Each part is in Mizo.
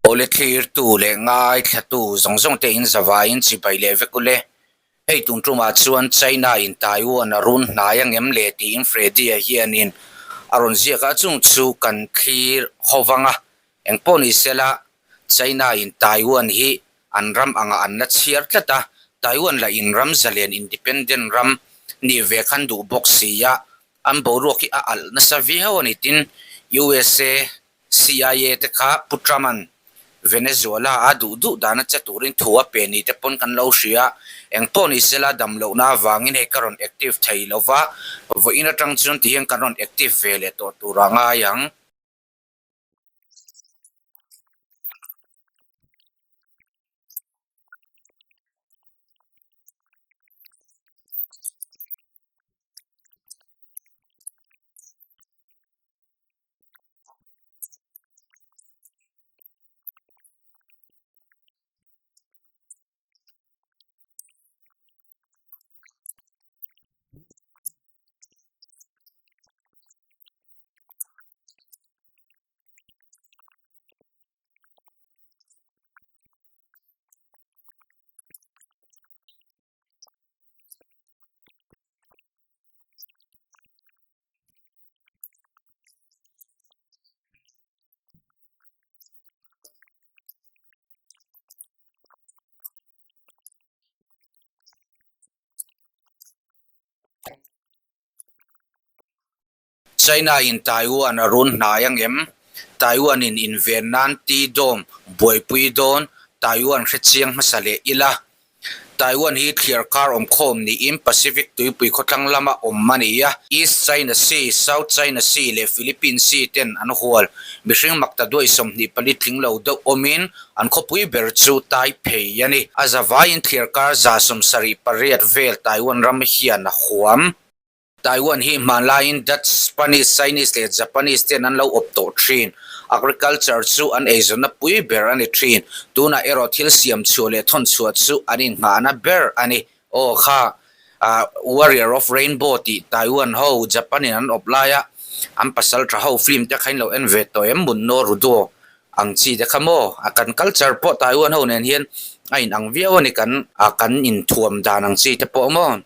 Awle thlirtu leh ngaithlatu zawng zawng te in zavaiin chibai leh vek ule. Hei tun tumah chuan China in Taiwan a run hnai angem le tiin Freddy-a hianin a rawn ziak a, chung chu kan thlir ho vang a. Engpawh ni sela China in Taiwan hi an ram angah an la chhiar tlat a, Taiwan lah in ram zalen independent ram nih ve khan duh bawk si a, an boruak hi a alh nasa viau a ni tin USA CIA te kha Pu Trump-a'n Venezuela a duh duh dana che turin thu a pe ni te pawn kan lo hria. Eng pawh ni sela dam lohna avangin hei ka rawn active thei lo va, vawiin atang chuan tihian kan rawn active ve leh tawh tur a ngai ang. China in Taiwan a run hnai angem? Taiwan in inven nan T-dome buaipui dawn Taiwan hrechiang hmasa leh ila. Taiwan hi thliar kar awmkhawm niin Pacific tuipui khawthlang lama awm a ni a. East China Sea, South China Sea leh Philippine Sea ten an hual. Mihring makta duai 24 tling lo deuh awmin an khawpui ber chu Taipei a ni. A zavaiin thliar kar 78 vel Taiwan ram hian a huam. Taiwan hi hmanlaiin Dutch, Spanish, Chinese leh Japanese ten an lo awp tawh thin. Agriculture chu an eizawnna pui ber a ni thin. Tunah erawh thil siam chhuah leh thawn chhuah chu an innghahna ber a ni. Aw kha Warrior of Rainbow tih Taiwan ho Japan in an awp laia an pasal tha ho film te kha in lo en ve tawh em? Munno Rudo ang chi te kha maw? A kan culture pawh Taiwan ho nen hian a inang viau a ni kan kan inthuam dan ang chi te pawh maw?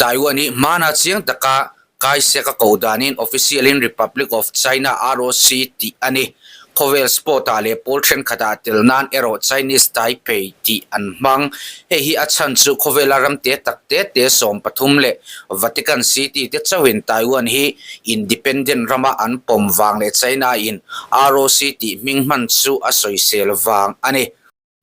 Taiwan hi hmana chiang taka Kaisek a ko danin official in Republic of China, ROC, tih a ni. Khawvel sport ah leh pawl thenkhatah tel nan erawh Chinese Taipei tih an hmang. Hei hi a chhan chu khawvela ram te tak te te 13 leh Vatican City te chauhin Taiwan hi independent rama an pawm vang leh China in ROC tih hming hman chu a sawisel vang a ni.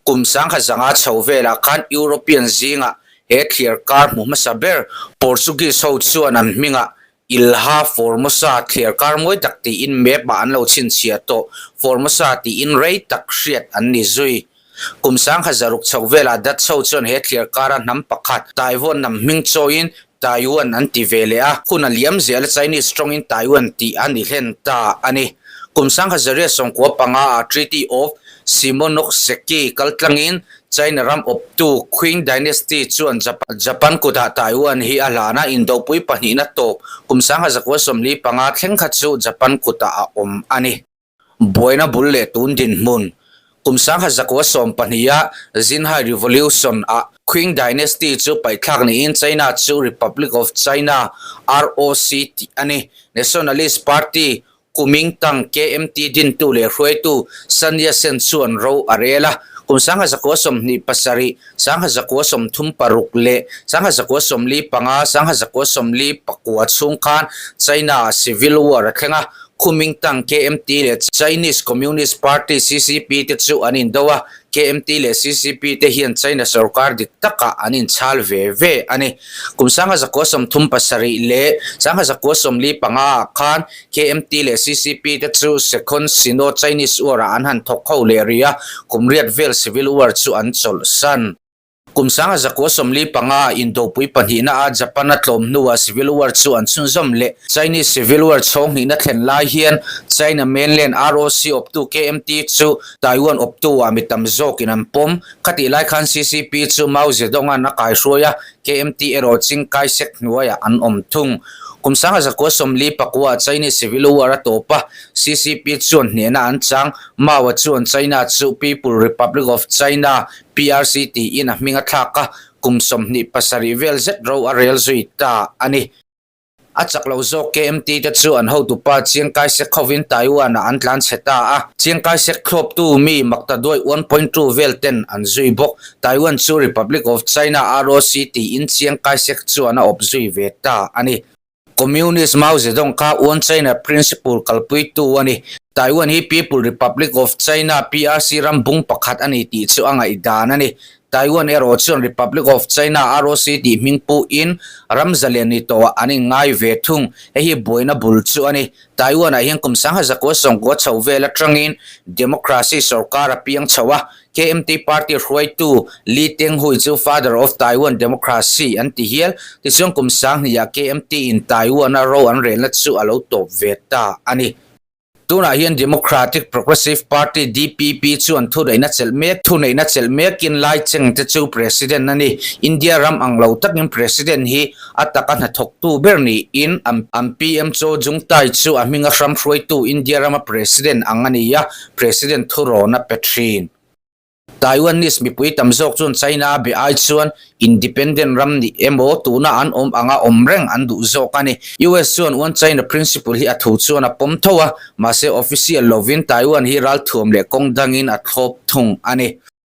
Kum 1005 chho velah khan European zingah he thliar kar hmu hmasa ber Portuguese ho chuan an hmingah Ilha Formosa thliar kar mawi tak tiin map ah an lo chhinchhiah tawh. Formosa tiin rei tak hriat an ni zui. Kum 1600 chho velah Dutch ho chuan he thliar kara hnam pakhat Taiwan hnam hming chawiin Taiwan an ti ve leh a, hun a liam zel a Chinese tawngin Taiwan tih a ni hlen ta a ni. Kum 1995 ah Treaty of Shimonoseki kaltlangin China ram awptu Qing Dynasty chuan Japan kutah Taiwan hi a hlan a, indopui pahnihna tawp kum 1945 thleng kha chu Japan kutah a awm a ni. Buaina bul leh tun dinhmun. Kum 1912 a Xinhai Revolution ah Qing Dynasty chu paihthlak niin China chu Republic of China, ROC, tih a ni. Nationalist Party, Kuomintang, KMT, dintu leh hruaitu Sun Yat-sen chuan ro a rel a. Kum 1927, 1936 leh 1945, 1949 chhung khan China ah Civil War a thleng a. Kuomintang, KMT leh Chinese Communist Party, CCP, te chu an indo a, KMT leh CCP te hian China sorkar dik takah an inchhal ve ve a ni. Kum 1937 leh 1945 ah khan KMT leh CCP te chu Second Sino-Chinese War ah an han thawk ho leh rih a, kum riat vel Civil War chu an chawlhsan. Kum 1945 indopui pahnihna a Japan a tlawm hnuah Civil War chu an chhunzawm leh. Chinese Civil War chhawng hnihna thlen lai hian China mainland ROC awptu KMT chu Taiwan awptu ah mi tam zawkin an pawm. Khatih lai khan CCP chu Mao Zedong-a'n a kaihruai a, KMT erawh Chiang Kai-shek hnuaiah an awm thung. Kum 1944 Chinese Civil War a tawp a, CCP chuan hnehna an chang. Mao-a chuan China chu People Republic of China, PRC, tiin a hming a thlak a, kum 27 vel zet ro a rel zui ta a ni. A chak lo zawk KMT te chu an hotupa Chiang Kai-shek hovin Taiwan-ah an tlan chhe ta a. Chiang Kai-shek thlawptu mi maktaduai 1.2 vel ten an zui bawk. Taiwan chu Republic of China, ROC, tiin Chiang Kai-shek chuan a awp zui ve ta a ni. Communist Mao Zedong kha One China Principle kalpuitu a ni. Taiwan hi People Republic of China, PRC, ram bung pakhat a ni tih chu a ngaihdan a ni. Taiwan erawh chuan Republic of China, ROC, tih hming puhin ram zalen ni tawhah an inngai ve thung. Hei hi buaina bul chu a ni. Taiwan-ah hian kum 1990 chho vel atangin democracy sorkar a piang chho a. KMT party hruaitu Lee Teng-hui chu Father of Taiwan Democracy an ti hial. Tichuan kum 2000-ah KMT-in Taiwan-a ro an relna chu a lo tawp ve ta a ni. Tunah hian Democratic Progressive Party, DPP, chuan thuneihna chelh mek thuneihna chelh mekin Lai Cheng te chu President a ni. India ram ang lo takin President hi a taka hnathawktu ber niin an PM Cho Jung-tai chu a hminga hram hruaitu India rama President ang a ni a, President thurawn a pe thin. Taiwanese mipui tam zawk chuan China be ai chuan independent ram nih emaw tuna an awm anga awm reng an duh zawk a ni. US chuan One China Principle hi a thu chuan a pawm tho a, mahse official lovin Taiwan hi ralthuam leh kawng dangin a thlawp thung a ni.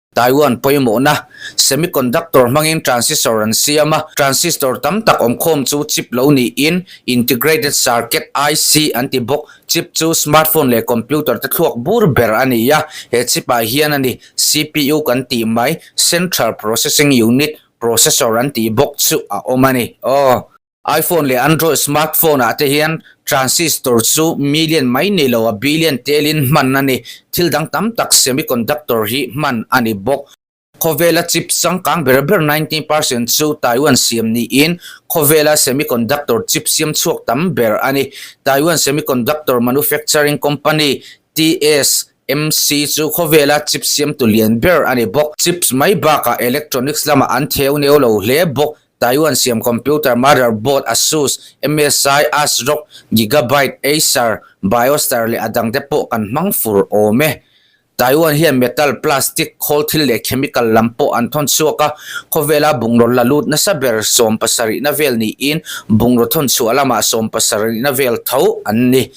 Taiwan pawimawhna, Semiconductor hmangin transistor an siam a, transistor tam tak awmkhawm chu chip lo niin integrated circuit, IC, an ti bawk. Chip chu smartphone leh computer te thluak bur ber a ni a, he chip ah hian a ni CPU kan tih mai, Central Processing Unit, processor an tih bawk chu a awm a ni. Aw. iPhone leh Android smartphone ah te hian transistor chu million mai ni lo a billion telin hman a ni. Thil dang tam tak semiconductor hi hman a ni bawk. Khawvela chip changkang ber ber 19% chu Taiwan siam niin khawvela semiconductor chip siam chhuak tam ber a ni. Taiwan Semiconductor Manufacturing Company, TSMC, chu khawvela chip siamtu lian ber a ni bawk. Chips mai bakah electronics lamah an theu neu lo hle bawk. Taiwan siam computer motherboard Asus, MSI, ASRock, Gigabyte, Acer, Biostar leh a dangte pawh kan hmang fur awm e. Taiwan hian metal, plastic, khawl thil leh chemical lam pawh an thawn chhuak a, khawvela bungraw la lut nasa ber 70na vel niin bungraw thawn chhuah lamah 70na vel tho an ni.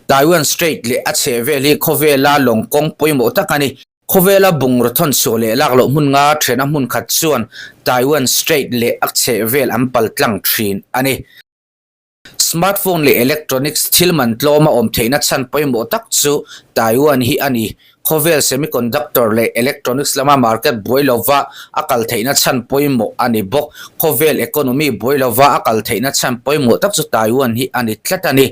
Taiwan Strait leh a chheh vel hi khawvela lawng kawng pawimawh tak a ni. Khawvela bungraw thawn chhuah leh lak loh hmun nga thena hmun khat chuan Taiwan Strait leh a chheh vel an pal tlang thin a ni. Smartphone leh electronics thil man tlawm a awm theihna chhan pawimawh tak chu Taiwan hi a ni. Khawvel semiconductor leh electronics lama market buai lova a kal theihna chhan pawimawh a ni bawk. Khawvel economy buai lova a kal theihna chhan pawimawh tak chu Taiwan hi a ni tlat a ni.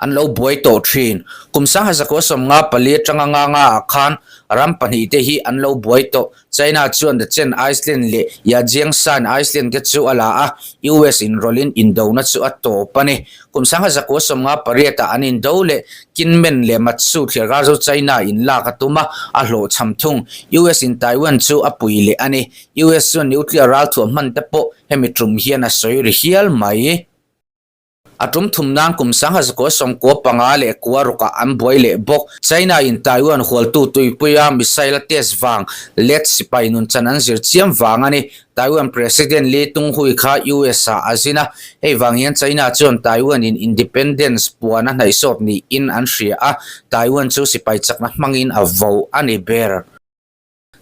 An lo buai tawh thin. Kum 1954 atanga nga nga ah khan ram pahnih te hi an lo buai tawh. China chuan The Chen Island leh Yajiangshan Island te chu a la a, US inrawlhin indona chu a tawp a ni. Kum 1958 ah an indo leh Kinmen leh Matsu thliarkar chu China in lak a tum a, a hlawhchham thung. US in Taiwan chu a pui leh a ni. US chuan nuclear ralthuam hman te pawh hemi tum hian a sawi ri hial mai. A tum thum nan kum 1995 leh kua rukah an buai leh bawk. China in Taiwan hualtu tuipuia missile a test vang let sipai nun chan an zir chiam vang a ni. Taiwan President Lee Teng-hui kha US ah a zin a, hei vang hian China chuan Taiwan in independence puan a hnaihsawt niin an hria a, Taiwan chu sipai chakna hmangin a vo a ni ber.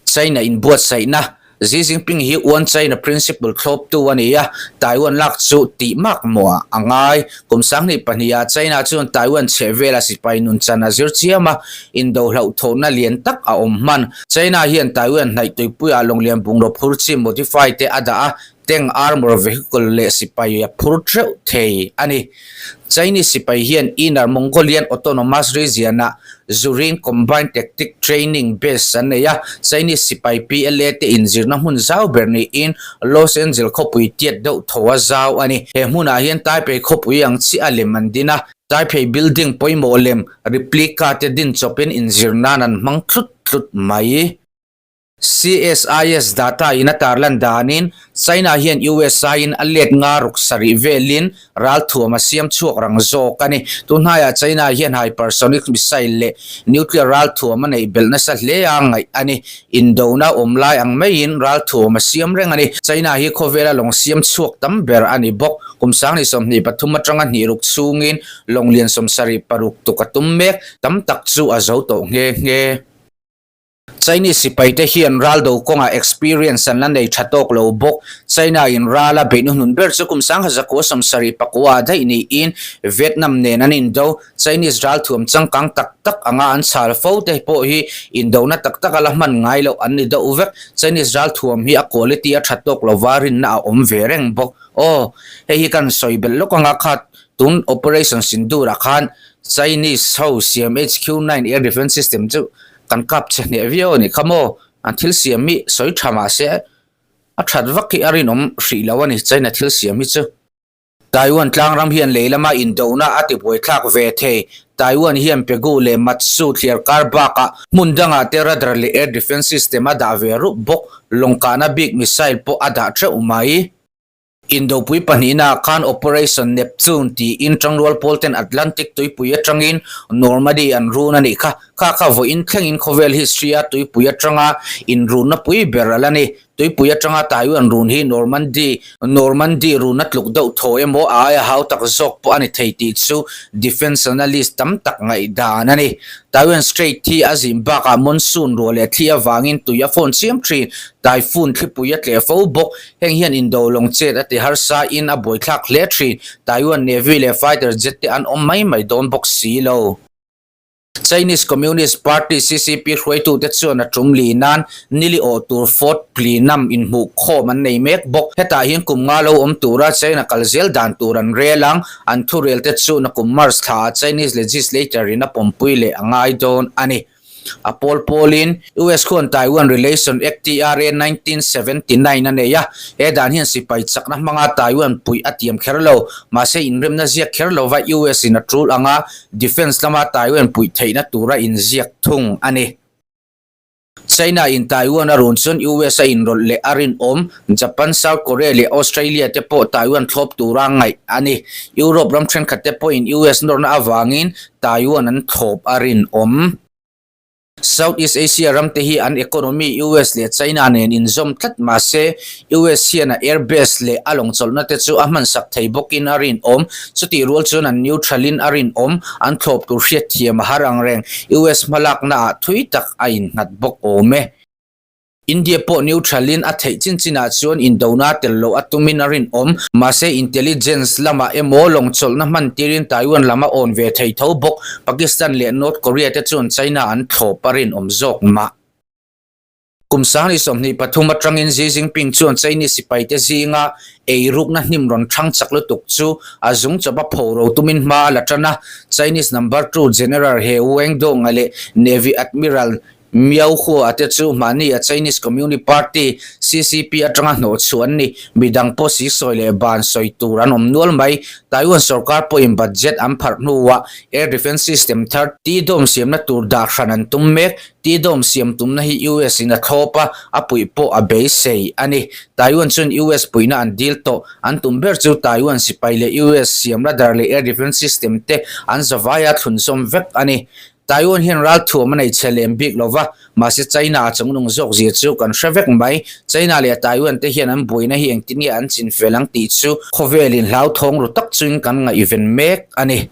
China inbuatsaihna, Xi Jinping hi One China Principle thlawptu a ni a, Taiwan lak chu tih mak mawh a ngai. Kum 2002 ah China chuan Taiwan chhehvela sipai nun chan a zir chiam a, indo hlauhthawhna lian tak a awm hman. China hian Taiwan hnaih tuipuiah lawnglian bungraw phur chi modify te a dah a, Tank armour vehicle leh sipai a phur theuh thei a ni. Chinese sipai hian Inner Mongolian Autonomous Region-ah Zurin Combined Tactic Training Base an nei a, Chinese sipai PLA te inzirna hmun zau ber niin Los Angel khawpui tiat deuh tho a zau a ni. He hmunah hian Taipei khawpui ang chiah a lem an din a, Taipei building pawimawh lem replica te din chawpin inzir nan an hmang tlut tlut mai. CSIS data in a tarlan danin China hian US aiin a let nga ruk sarih velin ralthuam a siam chhuak rang zawk a ni. Tunhnaiah China hian hypersonic missile leh nuclear ralthuam a neih belh nasa hle a ngaih a ni. Indona awm lai ang maiin ralthuam a siam reng a ni. China hi khawvela lawng siam chhuak tam ber a ni bawk. Kum 2023 atanga hnih ruk chhungin lawng lian 76 tuk a tum mek. Tam tak chu a zo tawh nghe nghe. Chinese sipaite hian ral do kawngah experience an la nei tha tawk lo bawk. China in rala beihna hnun ber chu kum 1974 ah daih niin Vietnam nen an indo. Chinese ralthuam changkang tak tak anga an chhal fo te pawh hi indona tak tak a la hman ngai loh an ni deuh vek. Chinese ralthuam hi a quality a tha tawk lova rinna a awm ve reng bawk. Aw, hei hi kan sawi belh lawk anga kha tun Operation Sindoor ah khan Chinese ho siam HQ-9 air defence system chu Kan kap che hneh viau a nih kha maw? An thil siam hi sawi tha mah se a that vak hi a rinawm hrih lo a ni, China thil siam hi chu. Taiwan tlangram hian lei lama indona a ti buaithlak ve thei. Taiwan hian Pegu leh Matsu thliar kar bakah hmun dangah te radar leh air defence system a dah ve rup bawk. Lawngkahna bik missile pawh a dah teuh mai. Indopui pahnihnaah khan Operation Neptune tiin tangrual pawlten Atlantic tuipui atangin Normandy an run a nih kha. Kha kha vawiin thlengin khawvel history-a tuipui atanga inrunna pui ber a la ni. Tuipui atanga Taiwan run hi Normandy Normandy runa tluk deuh thaw emaw a aia hau tak zawk pawh a ni thei tih chu defence analyst tam tak ngaihdan a ni. Taiwan Strait hi a zin bakah monsoon ruah leh thli avangin tui a fawn chiam thin. Typhoon thlipui a tleh fo bawk. Heng hian indo lawng chet a ti harsa in a buaithlak hle thin. Taiwan Navy leh fighter jet te an awm mai mai dawn bawk si lo. Chinese Communist Party, CCP, hruaitute chuan a tum li nan nili awh tur Fort Plinam inhmuh khawm an nei mek bawk. Hetah hian kum nga lo awm tura China kal zel dan tur an rel ang. An thurel te chu nakum March thla ah Chinese legislature in a pawmpui leh a ngai dawn a ni. A pawl pawlin US khuan Taiwan Relation Act, TRA, 1979 a nei a, he dan hian sipai chakna hmanga Taiwan puih a tiam kher lo. Mahse inremna ziak kher lova US in a tul anga defence lama Taiwan puih theihna tura inziak thung a ni. China in Taiwan a run chuan US a inrawlh leh a rinawm. Japan, South Korea leh Australia te pawh Taiwan thlawp tura ngaih a ni. Europe ram thenkhat te pawhin US nawrna avangin Taiwan an thlawp a rinawm. Southeast Asia ram te hi an economy US leh China nen inzawm tlat mah se, US hian a airbase leh a lawngchawlhna te chu a hmansak thei bawkin a rinawm. Chutih rual chuan an neutral in a rinawm, an thlawp tur hriatthiam a har ang reng. US hmalakna ah thui tak a innghat bawk awm e. India pawh neutral in a theih chin chinah chuan indona tel loh a tumin a rinawm. Mahse intelligence lamah emaw lawngchawlhna hman tirin Taiwan lam a awn ve thei tho bawk. Pakistan leh North Korea te chuan China an thlawp a rinawm zawk mah. Kum 2023 atangin Xi Jinping chuan Chinese sipaite zinga eirukna hnim rawn thang chak lutuk chu a zung chawp a pho ro tumin hma a la tan a. Chinese number two General He Wengdong-a leh Navy Admiral Miao Hua te chu mahni a Chinese Communist Party, CCP, atanga hnawh chhuah an ni. Midang pawh si sawi leh ban sawi tur an awm nual mai. Taiwan sorkar pawhin budget an pharh hnuah air defence system thar T-dome siamna tur dah hran an tum mek. T-dome siam tumna hi US in a thlawp a, a puih pawh a beisei a ni. Taiwan chuan US puihna an dil tawh. An tum ber chu Taiwan sipai leh US siam radar leh air defence system te an zavaia thlunzawm vek a ni. Taiwan hian ralthuam a nei chhe lem bik lo va, mahse China a chungnung zawk zia chu kan hre vek mai. China leh Taiwan te hian an buaina hi engtin nge an chin fel ang tih chu khawvelin hlauthawng ru tak chungin kan ngaihven mek a ni.